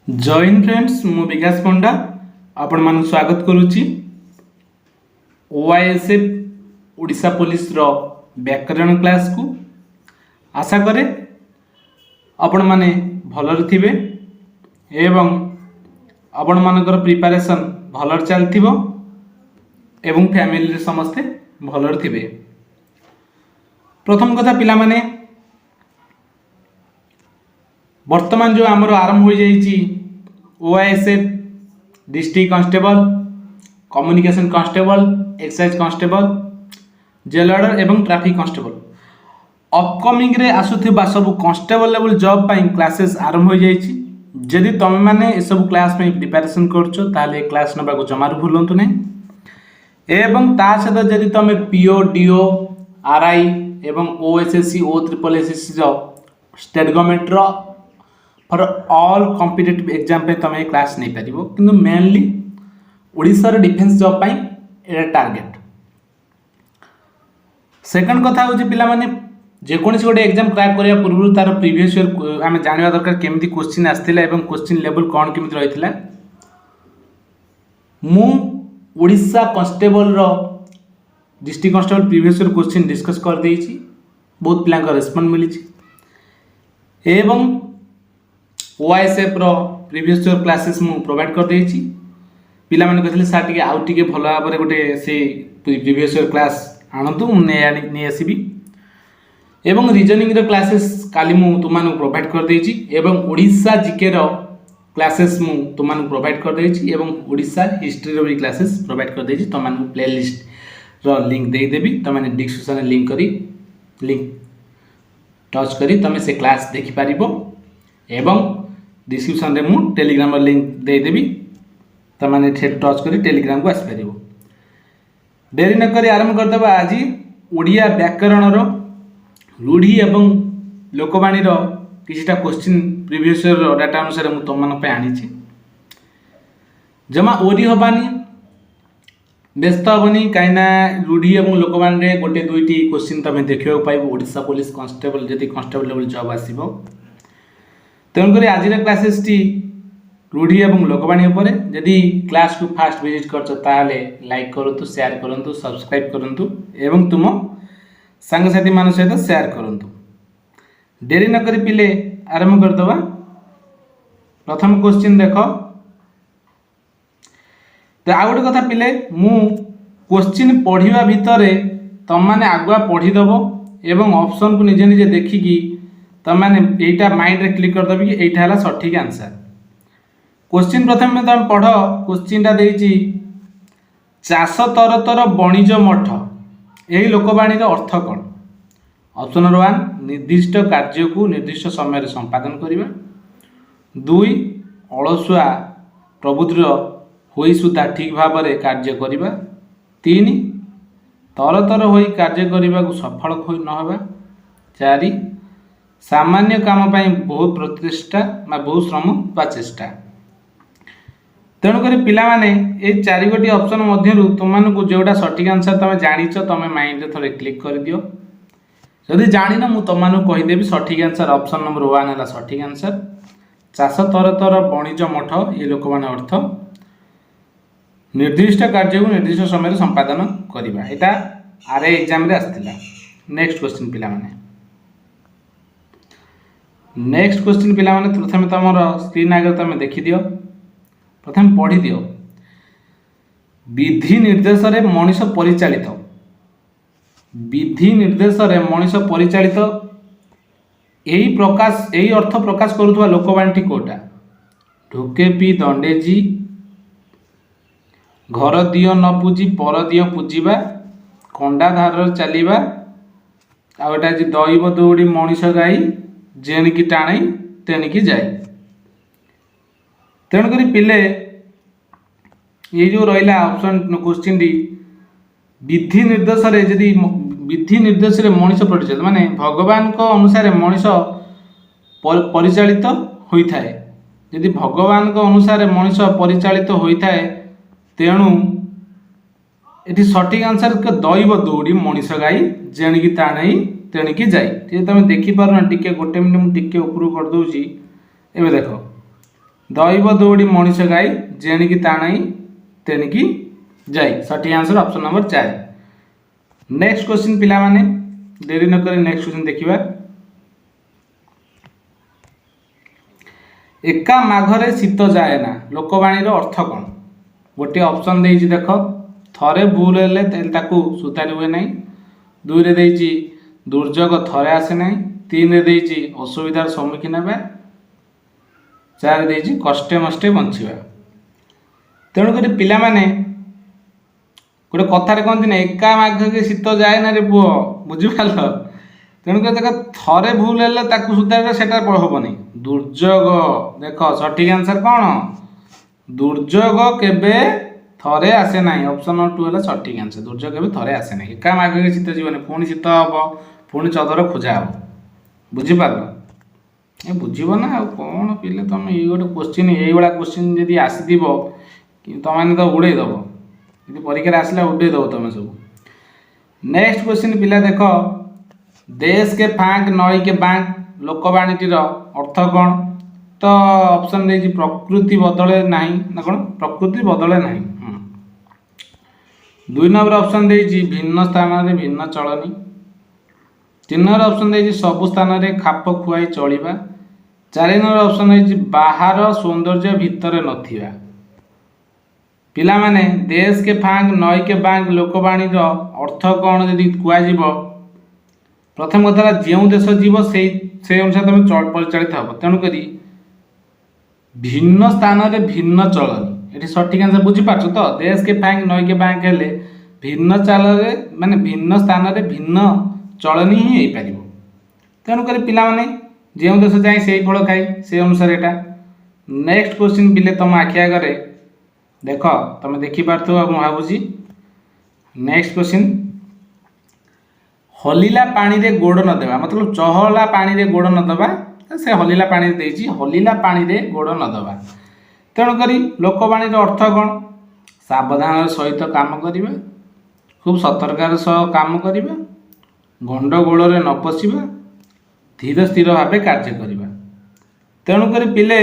ଜୟ Hind friends, ମୁଁ ବିକାଶ ପଣ୍ଡା ଆପଣମାନଙ୍କୁ ସ୍ୱାଗତ କରୁଛି ଓଆଇଏସ୍ଏଫ୍ ଓଡ଼ିଶା ପୋଲିସର ବ୍ୟାକରଣ କ୍ଲାସ୍କୁ। ଆଶା କରେ ଆପଣମାନେ ଭଲରେ ଥିବେ ଏବଂ ଆପଣମାନଙ୍କର ପ୍ରିପାରେସନ୍ ଭଲରେ ଚାଲିଥିବ ଏବଂ ଫ୍ୟାମିଲିରେ ସମସ୍ତେ ଭଲରେ ଥିବେ। ପ୍ରଥମ କଥା ପିଲାମାନେ, ବର୍ତ୍ତମାନ ଯେଉଁ ଆମର ଆରମ୍ଭ ହୋଇଯାଇଛି OISF district constable, communication constable, excise constable, jail warder ଏବଂ ଟ୍ରାଫିକ୍ କନଷ୍ଟେବଲ, ଅପକମିଂରେ ଆସୁଥିବା ସବୁ କନଷ୍ଟେବଲ ଲେଭେଲ ଜବ୍ ପାଇଁ କ୍ଲାସେସ୍ ଆରମ୍ଭ ହୋଇଯାଇଛି। ଯଦି ତୁମେମାନେ ଏସବୁ କ୍ଲାସ୍ ପାଇଁ ପ୍ରିପାରେସନ୍ କରୁଛ, ତାହେଲେ ଏ କ୍ଲାସ୍ ନେବାକୁ ଜମାରୁ ଭୁଲନ୍ତୁ ନାହିଁ। ଏବଂ ତା ସହିତ ଯଦି ତୁମେ ପିଓ, ଡିଓ, ଆର୍ I ଏବଂ O S S C, O triple S S ସିର ଷ୍ଟେଟ୍ ଗଭର୍ଣ୍ଣମେଣ୍ଟର ଫର୍ ଅଲ୍ କମ୍ପିଟେଟିଭ୍ ଏକ୍ଜାମ୍ ପାଇଁ ତୁମେ ଏ କ୍ଲାସ୍ ନେଇପାରିବ। କିନ୍ତୁ ମେନଲି ଓଡ଼ିଶାର ଡିଫେନ୍ସ ଜବ୍ ପାଇଁ ଏଇଟା ଟାର୍ଗେଟ୍। ସେକେଣ୍ଡ କଥା ହେଉଛି ପିଲାମାନେ, ଯେକୌଣସି ଗୋଟେ ଏକ୍ଜାମ୍ କ୍ରାକ୍ କରିବା ପୂର୍ବରୁ ତାର ପ୍ରିଭିୟସ୍ ଇୟର୍ ଆମେ ଜାଣିବା ଦରକାର, କେମିତି କୋଶ୍ଚିନ୍ ଆସିଥିଲା ଏବଂ କୋଶ୍ଚିନ୍ ଲେଭେଲ୍ କ'ଣ କେମିତି ରହିଥିଲା। ମୁଁ Odisha କନଷ୍ଟେବଲର district constable previous year question discuss କରିଦେଇଛି। ବହୁତ ପିଲାଙ୍କ ରେସ୍ପନ୍ସ ମିଳିଛି ଏବଂ ଓଆଇଏସ୍ଏଫ୍ର ପ୍ରିଭିୟସ୍ ଇୟର୍ କ୍ଲାସେସ୍ ମୁଁ ପ୍ରୋଭାଇଡ଼ କରିଦେଇଛି। ପିଲାମାନେ କହିଥିଲେ, "ସାର୍, ଟିକେ ଆଉ ଟିକେ ଭଲ ଭାବରେ ଗୋଟେ ସେ ପ୍ରିଭିୟସ୍ ଇୟର୍ କ୍ଲାସ୍ ଆଣନ୍ତୁ।" ମୁଁ ନେଇ ଆସିବି। ଏବଂ ରିଜନିଂର କ୍ଲାସେସ୍ କାଲି ମୁଁ ତୁମମାନଙ୍କୁ ପ୍ରୋଭାଇଡ଼ କରିଦେଇଛି ଏବଂ ଓଡ଼ିଶା ଜିକେର କ୍ଲାସେସ୍ ମୁଁ ତୁମମାନଙ୍କୁ ପ୍ରୋଭାଇଡ଼ କରିଦେଇଛି ଏବଂ ଓଡ଼ିଶା ହିଷ୍ଟ୍ରିର ବି କ୍ଲାସେସ୍ ପ୍ରୋଭାଇଡ଼ କରିଦେଇଛି। ତୁମମାନଙ୍କୁ ପ୍ଲେ ଲିଷ୍ଟର ଲିଙ୍କ୍ ଦେଇଦେବି। ତୁମେ ଡିସ୍କ୍ରିପ୍ସନରେ ଲିଙ୍କ୍ କରି, ଲିଙ୍କ୍ ଟଚ୍ କରି ତୁମେ ସେ କ୍ଲାସ୍ ଦେଖିପାରିବ ଏବଂ ଡିସ୍କ୍ରିପ୍ସନରେ ମୁଁ ଟେଲିଗ୍ରାମର ଲିଙ୍କ୍ ଦେଇଦେବି। ତୁମେ ସେଠି ଟଚ୍ କରି ଟେଲିଗ୍ରାମକୁ ଆସିପାରିବ। ଡେରି ନକରି ଆରମ୍ଭ କରିଦେବା। ଆଜି ଓଡ଼ିଆ ବ୍ୟାକରଣର ରୂଢ଼ି ଏବଂ ଲୋକବାଣୀର କିଛିଟା କୋଶ୍ଚିନ୍ ପ୍ରିଭିୟସ୍ ଇୟର ଡାଟା ଅନୁସାରେ ମୁଁ ତୁମମାନଙ୍କ ପାଇଁ ଆଣିଛି। ଜମା ୱରି ହେବାନି, ବ୍ୟସ୍ତ ହେବନି, କାହିଁକିନା ରୂଢ଼ି ଏବଂ ଲୋକବାଣୀରେ ଗୋଟେ ଦୁଇଟି କୋଶ୍ଚିନ୍ ତୁମେ ଦେଖିବାକୁ ପାଇବ ଓଡ଼ିଶା ପୋଲିସ କନଷ୍ଟେବଲ, ଯଦି କନଷ୍ଟେବଲ ଲେଭେଲ ଜବ୍ ଆସିବ। ତେଣୁକରି ଆଜିର କ୍ଲାସେସଟି ରୂଢ଼ି ଏବଂ ଲୋକବାଣୀ ଉପରେ। ଯଦି କ୍ଲାସକୁ ଫାଷ୍ଟ ଭିଜିଟ୍ କରୁଛ, ତାହେଲେ ଲାଇକ୍ କରନ୍ତୁ, ସେୟାର କରନ୍ତୁ, ସବସ୍କ୍ରାଇବ୍ କରନ୍ତୁ ଏବଂ ତୁମ ସାଙ୍ଗସାଥିମାନଙ୍କ ସହିତ ସେୟାର କରନ୍ତୁ। ଡେରି ନକରି ପିଲେ ଆରମ୍ଭ କରିଦେବା। ପ୍ରଥମ କୋଶ୍ଚିନ୍ ଦେଖ ତ। ଆଉ ଗୋଟେ କଥା ପିଲେ, ମୁଁ କୋଶ୍ଚିନ୍ ପଢ଼ିବା ଭିତରେ ତମମାନେ ଆଗୁଆ ପଢ଼ିଦେବ ଏବଂ ଅପସନ୍କୁ ନିଜେ ନିଜେ ଦେଖିକି ତମମାନେ ଏଇଟା ମାଇଣ୍ଡରେ କ୍ଲିକ୍ କରିଦେବ କି ଏଇଟା ହେଲା ସଠିକ୍ ଆନ୍ସର୍। କୋଶ୍ଚିନ୍ ପ୍ରଥମେ ତମେ ପଢ଼। କୋଶ୍ଚିନ୍ଟା ଦେଇଛି, "ଚାଷ ତର ତର ବଣିଜ ମଠ", ଏହି ଲୋକବାଣୀର ଅର୍ଥ କ'ଣ? ଅପସନ୍ ନମ୍ବର 1, ନିର୍ଦ୍ଦିଷ୍ଟ କାର୍ଯ୍ୟକୁ ନିର୍ଦ୍ଦିଷ୍ଟ ସମୟରେ ସମ୍ପାଦନ କରିବା। 2, ଅଳସୁଆ ପ୍ରବୃତ୍ତିର ହୋଇ ସୁଦ୍ଧା ଠିକ୍ ଭାବରେ କାର୍ଯ୍ୟ କରିବା। 3, ତରତର ହୋଇ କାର୍ଯ୍ୟ କରିବାକୁ ସଫଳ ହୋଇ ନ ହେବା। 4, ସାମାନ୍ୟ କାମ ପାଇଁ ବହୁତ ପ୍ରଚେଷ୍ଟା ବା ବହୁତ ଶ୍ରମ ବା ଚେଷ୍ଟା। ତେଣୁକରି ପିଲାମାନେ, ଏଇ ଚାରିଗୋଟି ଅପସନ୍ ମଧ୍ୟରୁ ତୁମମାନଙ୍କୁ ଯେଉଁଟା ସଠିକ୍ ଆନ୍ସର୍ ତୁମେ ଜାଣିଛ, ତୁମେ ମାଇଣ୍ଡରେ ଥରେ କ୍ଲିକ୍ କରିଦିଅ। ଯଦି ଜାଣିନ, ମୁଁ ତୁମମାନଙ୍କୁ କହିଦେବି। ସଠିକ୍ ଆନ୍ସର୍ ଅପସନ୍ ନମ୍ବର 1 ହେଲା ସଠିକ୍ ଆନ୍ସର୍। ଚାଷ ତର ତର ବଣିଜ ମଠ, ଏ ଲୋକବାଣୀ ଅର୍ଥ ନିର୍ଦ୍ଦିଷ୍ଟ କାର୍ଯ୍ୟକୁ ନିର୍ଦ୍ଦିଷ୍ଟ ସମୟରେ ସମ୍ପାଦନ କରିବା। ଏଇଟା ଆର୍ I ଏକ୍ଜାମରେ ଆସିଥିଲା। ନେକ୍ସଟ କ୍ୱେଶ୍ଚିନ୍ ପିଲାମାନେ, ନେକ୍ସଟ କ୍ୱେଶ୍ଚିନ୍ ପିଲାମାନେ, ପ୍ରଥମେ ତୁମର ସ୍କ୍ରିନ୍ ଆଗରେ ତୁମେ ଦେଖିଦିଅ, ପ୍ରଥମେ ପଢ଼ିଦିଅ। ବିଧି ନିର୍ଦ୍ଦେଶରେ ମଣିଷ ପରିଚାଳିତ, ବିଧି ନିର୍ଦ୍ଦେଶରେ ମଣିଷ ପରିଚାଳିତ, ଏହି ଅର୍ଥ ପ୍ରକାଶ କରୁଥିବା ଲୋକବାଣୀଟି କୋଉଟା? ଢୋକେ ପି ଦଣ୍ଡେ ଜି, ଘର ଦିଅ ନ ପୂଜି ପର ଦିଅ ପୂଜିବା, କଣ୍ଡା ଧାରରେ ଚାଲିବା, ଆଉ ଏଟା ଅଛି ଦଇବ ଦୌଡ଼ି ମଣିଷ ଗାଈ, ଯେଣିକି ଟାଣେଇ ତେଣିକି ଯାଇ। ତେଣୁକରି ପିଲେ, ଏଇ ଯେଉଁ ରହିଲା ଅପସନ୍ କୋଶ୍ଚିନ୍ଟି, ବିଧି ନିର୍ଦ୍ଦେଶରେ, ଯଦି ବିଧି ନିର୍ଦ୍ଦେଶରେ ମଣିଷ ପରିଚାଳିତ, ମାନେ ଭଗବାନଙ୍କ ଅନୁସାରେ ମଣିଷ ପରିଚାଳିତ ହୋଇଥାଏ। ଯଦି ଭଗବାନଙ୍କ ଅନୁସାରେ ମଣିଷ ପରିଚାଳିତ ହୋଇଥାଏ, ତେଣୁ ଏଠି ସଠିକ୍ ଆନ୍ସର୍ ଦଇବ ଦୌଡ଼ି ମଣିଷ ଗାଈ, ଯେଣିକି ଟାଣେଇ ତେଣିକି ଯାଇ। ଟିକେ ତମେ ଦେଖିପାରୁନ, ଟିକେ ଗୋଟେ ମିନିଟ୍, ମୁଁ ଟିକେ ଉପରକୁ କରିଦେଉଛି। ଏବେ ଦେଖ, ଦଇବ ଦୌଡ଼ି ମଣିଷ ଗାଈ, ଯେଣିକି ତାଣଇ ତେଣିକି ଯାଇ। ସଠିକ୍ answer option number 4। Next question ପିଲାମାନେ, ଡେରି ନକରି ନେକ୍ସଟ କ୍ୱେଶ୍ଚିନ୍ ଦେଖିବା। ଏକା ମାଘରେ ଶୀତ ଯାଏ ନା ଲୋକବାଣୀର ଅର୍ଥ କ'ଣ? ଗୋଟିଏ ଅପସନ୍ ଦେଇଛି ଦେଖ, ଥରେ ଭୁଲ ହେଲେ ତାକୁ ସୁଧାରି ହୁଏ ନାହିଁ। 2ରେ ଦେଇଛି ଦୁର୍ଯୋଗ ଥରେ ଆସେ ନାହିଁ। 3ରେ ଦେଇଛି ଅସୁବିଧାର ସମ୍ମୁଖୀନ ହେବା। 4 ଦେଇଛି କଷ୍ଟେ ମଷ୍ଟେ ବଞ୍ଚିବା। ତେଣୁକରି ପିଲାମାନେ, ଗୋଟେ କଥାରେ କହନ୍ତି ନା, ଏକା ମାଘରେ ଶୀତ ଯାଏ ନା ରେ ପୁଅ, ବୁଝିପାରିଲ? ତେଣୁକରି ଦେଖ, ଥରେ ଭୁଲ ହେଲେ ତାକୁ ସୁଧାରିବା ସେଟା ହେବନି। ଦୁର୍ଯୋଗ, ଦେଖ ସଠିକ୍ ଆନ୍ସର କ'ଣ? ଦୁର୍ଯୋଗ କେବେ ଥରେ ଆସେ ନାହିଁ। ଅପସନ୍ ନମ୍ବର 2 ହେଲା ସଠିକ୍ ଆନ୍ସର। ଦୁର୍ଯୋଗ କେବେ ଥରେ ଆସେ ନାହିଁ। ଏକା ମାଘରେ ଶୀତ ଯିବନି, ପୁଣି ଶୀତ ହେବ, ପୁଣି ଚଦର ଖୋଜା ହେବ, ବୁଝିପାରିଲ? ଏ ବୁଝିବ ନା ଆଉ କ'ଣ ପିଲେ? ତମେ ଏଇ ଗୋଟେ କୋଶ୍ଚିନ୍, ଏଇଭଳିଆ କୋଶ୍ଚିନ୍ ଯଦି ଆସିଥିବ, ତମେ ତ ଉଡ଼େଇ ଦେବ। ଯଦି ପରୀକ୍ଷାରେ ଆସିଲା, ଉଡ଼େଇ ଦେବ ତମେ ସବୁ। ନେକ୍ସଟ କ୍ୱେଶ୍ଚିନ୍ ପିଲା ଦେଖ, ଦେଶ କେ ଫାଙ୍କ ନଈ କେ ବାଙ୍କ ଲୋକବାଣୀଟିର ଅର୍ଥ କ'ଣ? ତ ଅପସନ୍ ଦେଇଛି ପ୍ରକୃତି ବଦଳେ ନାହିଁ ନା କ'ଣ, ପ୍ରକୃତି ବଦଳେ ନାହିଁ। 2 ନମ୍ବର ଅପସନ୍ ଦେଇଛି ଭିନ୍ନ ସ୍ଥାନରେ ଭିନ୍ନ ଚଳନି। 3 ନମ୍ବର ଅପସନ୍ ଦେଇଛି ସବୁ ସ୍ଥାନରେ ଖାପ ଖୁଆଇ ଚଳିବା। 4 ନମ୍ବର ଅପସନ୍ ଦେଇଛି ବାହାର ସୌନ୍ଦର୍ଯ୍ୟ ଭିତରେ ନଥିବା। ପିଲାମାନେ, ଦେଶ କେ ଫାଙ୍କ ନଈ କେ ବାଙ୍କ ଲୋକବାଣୀର ଅର୍ଥ କ'ଣ ଯଦି କୁହାଯିବ, ପ୍ରଥମ କଥା ହେଲା ଯେଉଁ ଦେଶ ଯିବ ସେଇ ଅନୁସାରେ ତମେ ପରିଚାଳିତ ହେବ। ତେଣୁକରି ଭିନ୍ନ ସ୍ଥାନରେ ଭିନ୍ନ ଚଳନି ଏଠି ସଠିକ୍ ଆନ୍ସର। ବୁଝିପାରୁଛ ତ? ଦେଶ କେ ଫାଙ୍କ ନଈ କେ ବାଙ୍କ ହେଲେ ଭିନ୍ନ ଚାଳରେ, ମାନେ ଭିନ୍ନ ସ୍ଥାନରେ ଭିନ୍ନ ଚଳନି ହିଁ ହେଇପାରିବ। ତେଣୁକରି ପିଲାମାନେ, ଯେଉଁ ଦେଶ ଯାଇ ସେଇ ଫଳ ଖାଇ, ସେ ଅନୁସାରେ ଏଇଟା। ନେକ୍ସଟ କ୍ୱେଶ୍ଚିନ୍ ପିଲେ, ତମ ଆଖି ଆଗରେ ଦେଖ, ତମେ ଦେଖିପାରୁଥିବ ମୁଁ ଭାବୁଛି। ନେକ୍ସଟ କ୍ୱେଶ୍ଚିନ୍, ହଲିଲା ପାଣିରେ ଗୋଡ଼ ନ ଦେବା, ମତଲବ ଚହଲା ପାଣିରେ ଗୋଡ଼ ନ ଦେବା। ସେ ହଲିଲା ପାଣିରେ ଦେଇଛି, ହଲିଲା ପାଣିରେ ଗୋଡ଼ ନ ଦେବା। ତେଣୁକରି ଲୋକବାଣୀର ଅର୍ଥ କ'ଣ? ସାବଧାନର ସହିତ କାମ କରିବା, ଖୁବ୍ ସତର୍କତାର ସହ କାମ କରିବା, ଗଣ୍ଡଗୋଳରେ ନ ପଶିବା, ଧୀର ସ୍ଥିର ଭାବେ କାର୍ଯ୍ୟ କରିବା। ତେଣୁକରି ପିଲେ,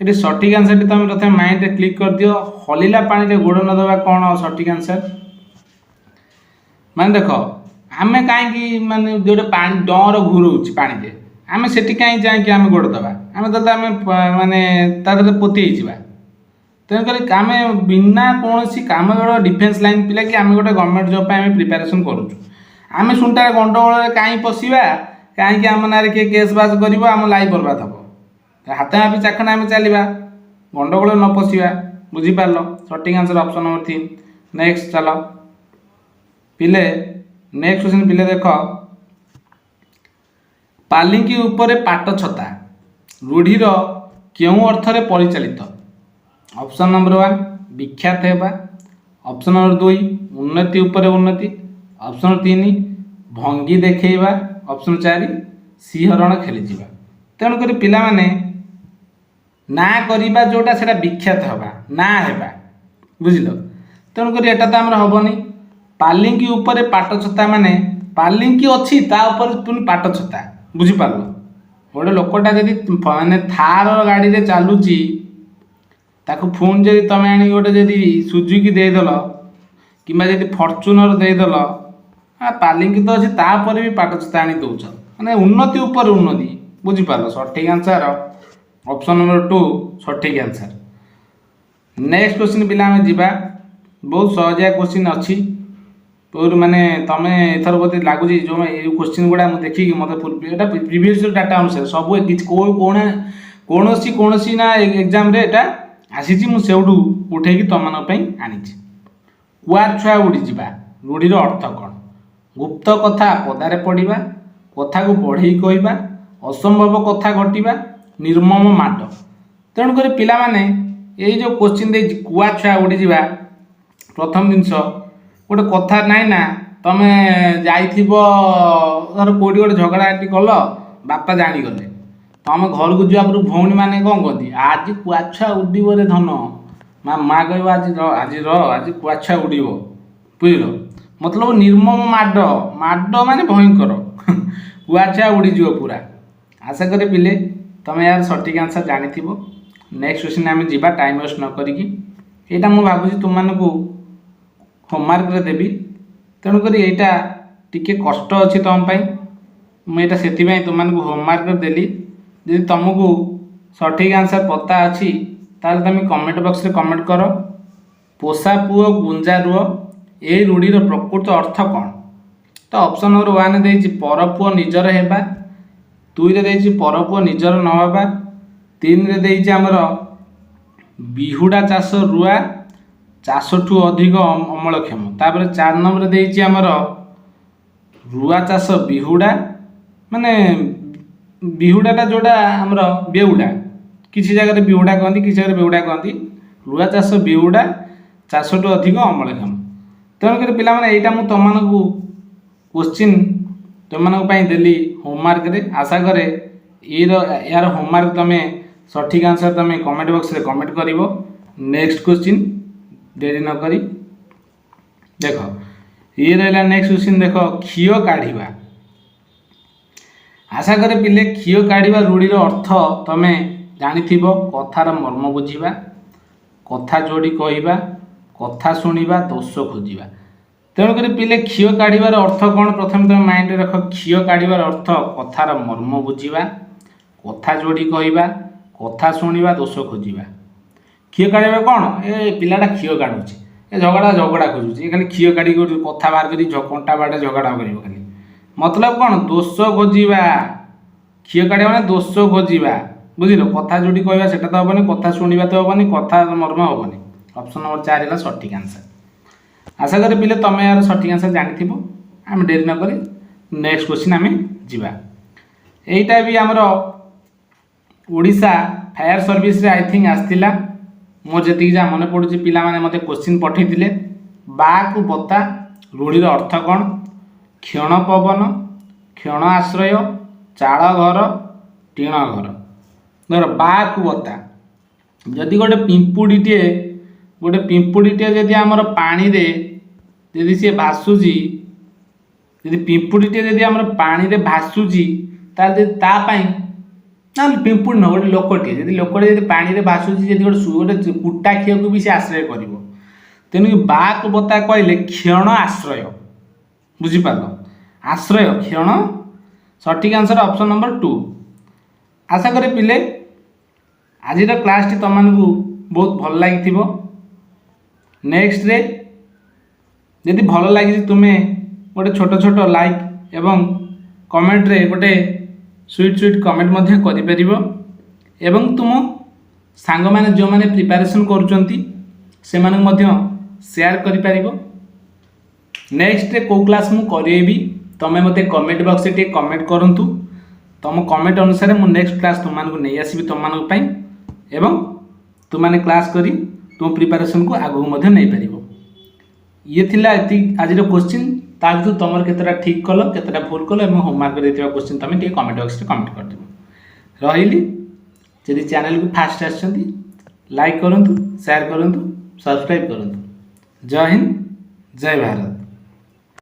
ଏଠି ସଠିକ୍ ଆନ୍ସରଟି ତୁମେ ପ୍ରଥମେ ମାଇଣ୍ଡରେ କ୍ଲିକ୍ କରିଦିଅ। ହଲିଲା ପାଣିରେ ଗୋଡ଼ ନ ଦେବା କ'ଣ ସଠିକ୍ ଆନ୍ସର? ମାନେ ଦେଖ, ଆମେ କାହିଁକି, ମାନେ ଯେଉଁଟା ପାଣି ଡଁର ଘୁରଉଛି ପାଣିରେ, ଆମେ ସେଠି କାହିଁ ଯାଇକି ଆମେ ଗୋଡ଼ ଦେବା? ଆମେ ତ ଆମେ ମାନେ ତା ଦେହରେ ପୋତି ହେଇଯିବା। ତେଣୁକରି ଆମେ ବିନା କୌଣସି କାମ, ଗୋଟେ ଡିଫେନ୍ସ ଲାଇନ୍ ପିଲା କି ଆମେ ଗୋଟେ ଗଭର୍ଣ୍ଣମେଣ୍ଟ ଜବ୍ ପାଇଁ ଆମେ ପ୍ରିପାରେସନ୍ କରୁଛୁ, ଆମେ ଶୁଣିଟା ଗଣ୍ଡଗୋଳରେ କାହିଁ ପଶିବା? କାହିଁକି ଆମ ନାଁରେ କିଏ କେସ୍ ବାସ୍ କରିବ, ଆମ ଲାଇଫ୍ ବର୍ବାଦ ହେବ? ହାତ ମାପି ଚାଖଣା ଆମେ ଚାଲିବା, ଗଣ୍ଡଗୋଳରେ ନ ପଶିବା, ବୁଝିପାରିଲ? ସଠିକ୍ ଆନ୍ସର ଅପସନ୍ ନମ୍ବର 3। ନେକ୍ସଟ ଚାଲ ପିଲେ, ନେକ୍ସଟ କ୍ୱେଶ୍ଚିନ୍ ପିଲେ ଦେଖ, ପାଲିଙ୍କି ଉପରେ ପାଟ ଛତା ରୂଢ଼ିର କେଉଁ ଅର୍ଥରେ ପରିଚାଳିତ? ଅପସନ୍ ନମ୍ବର 1 ବିଖ୍ୟାତ ହେବା, ଅପସନ୍ ନମ୍ବର 2 ଉନ୍ନତି ଉପରେ ଉନ୍ନତି, ଅପସନ୍ 3 ଭଙ୍ଗୀ ଦେଖେଇବା, ଅପସନ୍ 4 ଶିହରଣ ଖେଳିଯିବା। ତେଣୁକରି ପିଲାମାନେ, ନା କରିବା ଯେଉଁଟା ସେଇଟା ବିଖ୍ୟାତ ହେବା, ନା ହେବା, ବୁଝିଲ? ତେଣୁକରି ଏଟା ତ ଆମର ହେବନି। ପାଲିଙ୍କି ଉପରେ ପାଟ ଛତା ମାନେ ପାଲିଙ୍କି ଅଛି, ତା ଉପରେ ପୁଣି ପାଟ ଛତା, ବୁଝିପାରିଲ? ଗୋଟେ ଲୋକଟା ଯଦି ମାନେ ଥାର ଗାଡ଼ିରେ ଚାଲୁଛି, ତାକୁ ପୁଣି ଯଦି ତମେ ଆଣିକି ଗୋଟେ ଯଦି ସୁଜୁକି ଦେଇଦେଲ କିମ୍ବା ଯଦି ଫର୍ଚୁନର ଦେଇଦେଲ, ପାଲିଙ୍କି ତ ଅଛି, ତାପରେ ବି ପାଟ ଛତା ଆଣି ଦେଉଛ, ମାନେ ଉନ୍ନତି ଉପରେ ଉନ୍ନତି, ବୁଝିପାରିଲ? ସଠିକ୍ ଆନ୍ସର ଅପସନ୍ ନମ୍ବର 2 ସଠିକ୍ ଆନ୍ସର। ନେକ୍ସଟ କ୍ୱେଶ୍ଚିନ୍ ପିଲା ଆମେ ଯିବା। ବହୁତ ସହଜିଆ କ୍ୱେଶ୍ଚିନ୍ ଅଛି ବହୁତ। ମାନେ ତମେ ଏଥର ବୋଧେ ଲାଗୁଛି ଯେଉଁ ଏଇ କ୍ୱେଶ୍ଚିନ୍ ଗୁଡ଼ା ମୁଁ ଦେଖିକି ମୋତେ ଏଇଟା ପ୍ରିଭିୟସ୍ ଡାଟା ଅନୁସାରେ ସବୁ କିଛି କୌଣସି କୌଣସି ନା ଏକ୍ଜାମରେ ଏଇଟା ଆସିଛି, ମୁଁ ସେଇଠୁ ଉଠେଇକି ତମମାନଙ୍କ ପାଇଁ ଆଣିଛି। କୁଆ ଛୁଆ ଉଡ଼ିଯିବା ରୂଢ଼ିର ଅର୍ଥ କ'ଣ? ଗୁପ୍ତ କଥା ପଦାରେ ପଡ଼ିବା, କଥାକୁ ବଢ଼େଇ କହିବା, ଅସମ୍ଭବ କଥା ଘଟିବା, ନିର୍ମମ ମାଡ଼। ତେଣୁକରି ପିଲାମାନେ, ଏଇ ଯେଉଁ କୋଶ୍ଚିନ୍ ଦେଇଛି କୁଆ ଛୁଆ ଉଡ଼ିଯିବା, ପ୍ରଥମ ଜିନିଷ ଗୋଟେ କଥା ନାହିଁ ନା, ତମେ ଯାଇଥିବ ଧର କେଉଁଠି ଗୋଟେ ଝଗଡ଼ା କଲ, ବାପା ଜାଣିଗଲେ, ତମେ ଘରକୁ ଯିବା ପୂର୍ବରୁ ଭଉଣୀମାନେ କ'ଣ କହନ୍ତି? ଆଜି କୁଆ ଛୁଆ ଉଡ଼ିବ ରେ ଧନ। ମା କହିବ, ଆଜି ର, ଆଜି ର, ଆଜି କୁଆ ଛୁଆ ଉଡ଼ିବ, ବୁଝିଲ? ମତଲବ ନିର୍ମମ ମାଡ଼, ମାଡ଼ ମାନେ ଭୟଙ୍କର, କୁଆ ଛୁଆ ଉଡ଼ିଯିବ ପୁରା। ଆଶା କରେ ପିଲେ, ତମେ ଏହାର ସଠିକ୍ ଆନ୍ସର୍ ଜାଣିଥିବ। ନେକ୍ସଟ କ୍ୱେଶ୍ଚିନ୍ ଆମେ ଯିବା ଟାଇମ୍ ୱେଷ୍ଟ ନ କରିକି। ଏଇଟା ମୁଁ ଭାବୁଛି ତୁମମାନଙ୍କୁ ହୋମୱାର୍କରେ ଦେବି, ତେଣୁକରି ଏଇଟା ଟିକେ କଷ୍ଟ ଅଛି ତୁମ ପାଇଁ। ମୁଁ ଏଇଟା ସେଥିପାଇଁ ତୁମମାନଙ୍କୁ ହୋମୱାର୍କରେ ଦେଲି। ଯଦି ତୁମକୁ ସଠିକ୍ ଆନ୍ସର୍ ପତା ଅଛି, ତାହେଲେ ତୁମେ କମେଣ୍ଟ ବକ୍ସରେ କମେଣ୍ଟ କର। "ପୋଷା ପୁଅ ଗୁଞ୍ଜା ରୁଅ", ଏଇ ରୂଢ଼ିର ପ୍ରକୃତ ଅର୍ଥ କ'ଣ? ତ ଅପସନ୍ ନମ୍ବର 1 ଦେଇଛି ପର ପୁଅ ନିଜର ହେବା, 2ରେ ଦେଇଛି ପର ପୁଅ ନିଜର ନ ହେବା, 3ରେ ଦେଇଛି ଆମର ବିହୁଡ଼ା ଚାଷ ରୁଆ ଚାଷଠୁ ଅଧିକ ଅମଳକ୍ଷମ, ତାପରେ 4 ନମ୍ବରରେ ଦେଇଛି ଆମର ରୁଆ ଚାଷ ବିହୁଡ଼ା, ମାନେ ବିହୁଡ଼ାଟା ଯେଉଁଟା ଆମର ବେଉଡ଼ା, କିଛି ଜାଗାରେ ବିହୁଡ଼ା କହନ୍ତି, କିଛି ଜାଗାରେ ବେଉଡ଼ା କହନ୍ତି। ରୁଆ ଚାଷ ବିହୁଡ଼ା ଚାଷଠୁ ଅଧିକ ଅମଳକ୍ଷମ। ତେଣୁକରି ପିଲାମାନେ, ଏଇଟା ମୁଁ ତୁମମାନଙ୍କୁ କୋଶ୍ଚିନ୍ ତୁମମାନଙ୍କ ପାଇଁ ଦେଲି ହୋମୱାର୍କରେ। ଆଶା କରେ ଏହାର ହୋମୱାର୍କ ତୁମେ ସଠିକ୍ ଆନ୍ସର୍ ତୁମେ କମେଣ୍ଟ ବକ୍ସରେ କମେଣ୍ଟ କରିବ। ନେକ୍ସଟ କୋଶ୍ଚିନ୍ ଡେରି ନ କରି ଦେଖ, ଇଏ ରହିଲା ନେକ୍ସଟ କୋଶ୍ଚିନ୍। ଦେଖ, ଖିଅ କାଢ଼ିବା। ଆଶା କରେ ପିଲେ, ଖିଅ କାଢ଼ିବା ରୂଢ଼ିର ଅର୍ଥ ତମେ ଜାଣିଥିବ। କଥାର ମର୍ମ ବୁଝିବା, କଥା ଯୋଡ଼ି କହିବା, କଥା ଶୁଣିବା, ଦୋଷ ଖୋଜିବା। ତେଣୁକରି ପିଲେ, ଖିଅ କାଢ଼ିବାର ଅର୍ଥ କ'ଣ ପ୍ରଥମେ ତମେ ମାଇଣ୍ଡରେ ରଖ। ଖିଅ କାଢ଼ିବାର ଅର୍ଥ କଥାର ମର୍ମ ବୁଝିବା, କଥା ଯୋଡ଼ି କହିବା, କଥା ଶୁଣିବା, ଦୋଷ ଖୋଜିବା। ଖିଅ କାଢ଼ିବା କ'ଣ? ଏ ପିଲାଟା ଖିଅ କାଢ଼ୁଛି, ଏ ଝଗଡ଼ା ଝଗଡ଼ା ଖୋଜୁଛି, ଏ ଖାଲି ଖିଅ କାଢ଼ିକି ଗୋଟେ କଥା ବାହାର କରି କଣ୍ଟା ବାଟେ ଝଗଡ଼ା କରିବ ଖାଲି। ମତଲବ କ'ଣ? ଦୋଷ ଖୋଜିବା। ଖିଅ କାଢ଼ିବା ମାନେ ଦୋଷ ଖୋଜିବା, ବୁଝିଲ? କଥା ଯୋଡ଼ି କହିବା ସେଟା ତ ହେବନି, କଥା ଶୁଣିବା ତ ହେବନି, କଥା ମର୍ମ ହେବନି। ଅପସନ୍ ନମ୍ବର 4 ହେଲା ସଠିକ୍ ଆନ୍ସର୍। ଆଶା କରେ ପିଲେ, ତମେ ଏହାର ସଠିକ୍ ଆନ୍ସର୍ ଜାଣିଥିବ। ଆମେ ଡେରି ନକରି ନେକ୍ସଟ କ୍ୱେଶ୍ଚିନ୍ ଆମେ ଯିବା। ଏଇଟା ବି ଆମର ଓଡ଼ିଶା ଫାୟାର ସର୍ଭିସରେ I think ଆସିଥିଲା। ମୋର ଯେତିକି ଯାହା ମନେ ପଡ଼ୁଛି, ପିଲାମାନେ ମୋତେ କୋଶ୍ଚିନ୍ ପଠାଇଥିଲେ। "ବାକୁ ବତା" ରୂଢ଼ିର ଅର୍ଥ କ'ଣ? କ୍ଷଣ ପବନ, କ୍ଷଣ ଆଶ୍ରୟ, ଚାଳ ଘର, ଟିଣ ଘର। ଧର, ବାକୁ ବତା, ଯଦି ଗୋଟେ ପିମ୍ପୁଡ଼ିଟିଏ ଯଦି ଆମର ପାଣିରେ ଯଦି ସିଏ ଭାସୁଛି, ଯଦି ପିମ୍ପୁଡ଼ିଟିଏ ଯଦି ଆମର ପାଣିରେ ଭାସୁଛି, ତାହେଲେ ଯଦି ତା ପାଇଁ ନା, ପିମ୍ପୁଡ଼ି ନୁହଁ, ଗୋଟେ ଲୋକଟିଏ ଯଦି ପାଣିରେ ଭାସୁଛି, ଯଦି ଗୋଟେ କୁଟା ଖିଅକୁ ବି ସେ ଆଶ୍ରୟ କରିବ। ତେଣୁ ବାକୁ ବତା କହିଲେ କ୍ଷଣ ଆଶ୍ରୟ, ବୁଝିପାରିଲ? ଆଶ୍ରୟ କ୍ଷଣ। ସଠିକ୍ ଆନ୍ସର୍ ଅପସନ୍ ନମ୍ବର 2। ଆଶା କରେ ପିଲେ, ଆଜିର କ୍ଲାସ୍ଟି ତୁମମାନଙ୍କୁ ବହୁତ ଭଲ ଲାଗିଥିବ। ନେକ୍ସଟରେ ଯଦି ଭଲ ଲାଗିଛି, ତୁମେ ଗୋଟେ ଛୋଟ ଛୋଟ ଲାଇକ୍ ଏବଂ କମେଣ୍ଟରେ ଗୋଟେ ସୁଇଟ୍ ସୁଇଟ୍ କମେଣ୍ଟ ମଧ୍ୟ କରିପାରିବ ଏବଂ ତୁମ ସାଙ୍ଗମାନେ ଯେଉଁମାନେ ପ୍ରିପାରେସନ୍ କରୁଛନ୍ତି, ସେମାନଙ୍କୁ ମଧ୍ୟ ସେୟାର କରିପାରିବ। ନେକ୍ସଟରେ କେଉଁ କ୍ଲାସ୍ ମୁଁ କରେଇବି, ତୁମେ ମୋତେ କମେଣ୍ଟ ବକ୍ସରେ ଟିକେ କମେଣ୍ଟ କରନ୍ତୁ। ତୁମ କମେଣ୍ଟ ଅନୁସାରେ ମୁଁ ନେକ୍ସଟ କ୍ଲାସ୍ ତୁମମାନଙ୍କୁ ନେଇ ଆସିବି ତୁମମାନଙ୍କ ପାଇଁ ଏବଂ ତୁମମାନେ କ୍ଲାସ୍ କରି ତୁମ ପ୍ରିପାରେସନ୍କୁ ଆଗକୁ ମଧ୍ୟ ନେଇପାରିବ। ଇଏ ଥିଲା ଏତିକି ଆଜିର କୋଶ୍ଚିନ୍। ତା ଭିତରୁ ତୁମର କେତେଟା ଠିକ୍ କଲ, କେତେଟା ଭୁଲ କଲ ଏବଂ ହୋମୱାର୍କ ଦେଇଥିବା କୋଶ୍ଚିନ୍ ତୁମେ ଟିକେ କମେଣ୍ଟ ବକ୍ସରେ କମେଣ୍ଟ କରିଦେବ। ରହିଲି। ଯଦି ଚ୍ୟାନେଲକୁ ଫାଷ୍ଟ ଆସିଛନ୍ତି, ଲାଇକ୍ କରନ୍ତୁ, ସେୟାର କରନ୍ତୁ, ସବସ୍କ୍ରାଇବ୍ କରନ୍ତୁ। ଜୟ ହିନ୍ଦ, ଜୟ ଭାରତ।